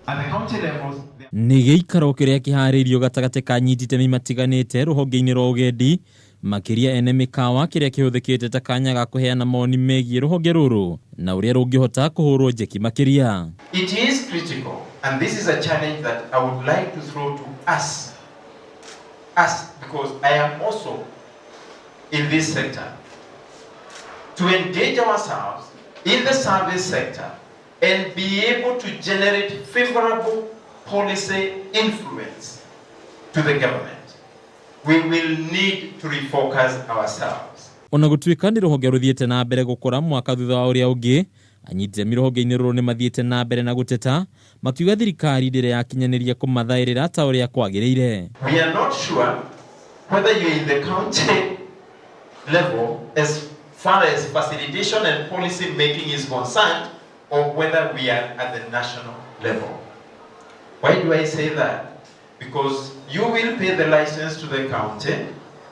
At the county levels, Nĩ gĩikaro kĩrĩa kĩharĩirio gatagatĩ ka anyiti itemi matiganĩte rũhonge-inĩ rwa ũgendi, makĩria ene mĩkawa, kĩrĩa kĩhũthĩkĩte ta kanya ga kũheana mawoni megiĩ rũhonge rũrũ na ũrĩa rũngĩhota kũhũrwo njeki makĩria. It is critical, and this is a challenge that I would like to throw to us, us, because I am also in this sector, to engage ourselves in the service sector and be able to generate favorable policy influence to the government. We will need to refocus ourselves. Ona gũtuĩka nĩ rũhonge rũthiĩte na mbere gũkũra mwaka thutha wa ũrĩa ũngĩ, anyiti itemi rũhonge-inĩ rũrũ nĩ mathiĩte na mbere na gũteta, makiuga thirikari ndĩrĩ yakinyanĩria kũmathaĩrĩra ta ũrĩa kwagĩrĩire. We are not sure whether you're in the county level as far as facilitation and policy making is concerned, or whether we are at the national level. Why do I say that? Because you will pay the license to the county,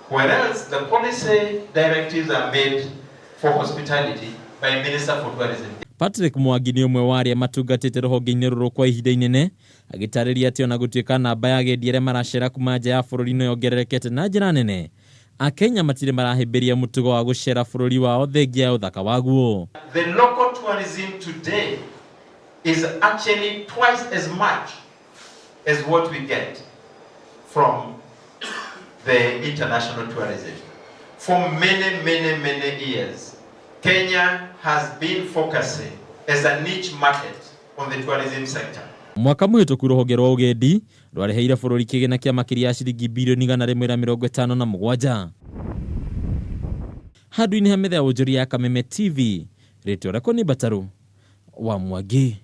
whereas the policy directives are made for hospitality by Minister for Tourism. Patrick Mwangi nĩ ũmwe wa arĩa matungatĩte rũhonge-inĩ rũrũ kwa ihinda inene, agĩtarĩria atĩ ona gũtuĩka namba ya agendi arĩa maracera kuma nja ya bũrũri no yongererekete na njĩra nene, Akenya matirĩ marahĩmbĩria mũtugo wa gũcera bũrũri wao thengia ya ũthaka waguo. The local tourism today is actually twice as much as what we get from the international tourism. For many, many, many years, Kenya has been focusing as a niche market on the tourism sector. Mwaka mũhĩtũku rũhonge rwa ũgendi rwareheire bũrũri kĩgĩna kĩa makĩria ya ciringi birioni 157. Handũ-inĩ ha metha ya wonjoria ya Kameme TV, rĩtwa rĩakwa nĩ Mbatarũ wa Mwangi.